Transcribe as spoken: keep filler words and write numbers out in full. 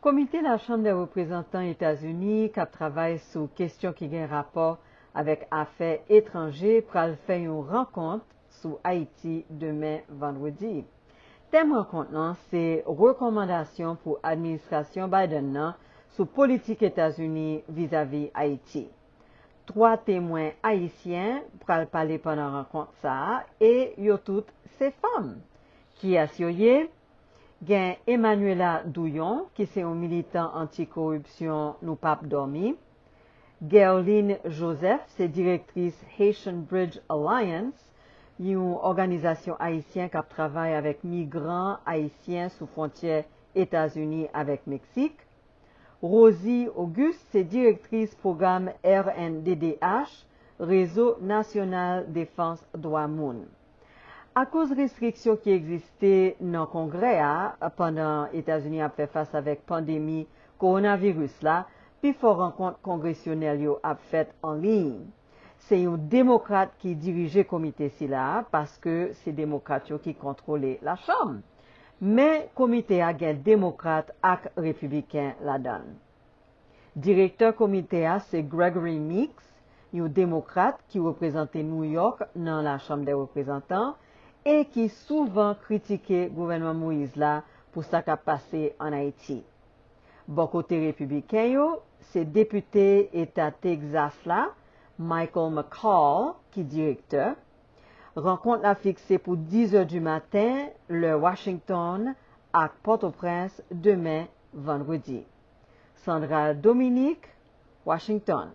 Komite Lachanm dè Reprezantan Etazini k ap travay sou kesyon ki gen rapò avèk afè etranje pral fè yon rankont sou Ayiti demen vandredi. Tèm rankont lan se rekòmandasyon pou administrasyon Biden nan sou politik Etazini vizavi Ayiti. Twa temwen ayisyen pral pale pandan rankont sa a e yo tout se fanm. Kiyès yo ye? Gen Emmanuella Douyon, ki se yon militan anti-koripsyon Nou P ap Dòmi. Guerline Joseph se direktris Haitian Bridge Alliance, yon òganizasyon ayisyen k ap travay avèk migran ayisyen sou fwontyè Etazini avèk Meksik. Rosie Auguste se direktris pwogram R N D D H, Rezo Nasyonal Defans Dwa Moun. Akoz restriksyon ki egziste nan Kongrè a pandan Etazini ap fè fas avèk pandemi kowonaviris la, pifò rankont kongresyonèl yo ap fèt an liy. Se yon demokrat ki dirije komite sila a, paske se demokrat yo ki kontwole lachanm. Men komite a gen demokrat ak repibliken ladan l. Direktè komite a se Gregory Meeks, yon demokrat ki reprezante Nouyòk nan Lachanm dè Reprezantan e ki souvan kritike gouvènman Moyiz la pou sa k ap pase ann Ayiti. Bò kote repibliken yo, se depite eta Tegzas la, Michael McCaul, ki direktè. Rankont la fikse pou dizè di maten, lè Washington ak Pòtoprens demen vandredi. Sandra Dominique, Washington.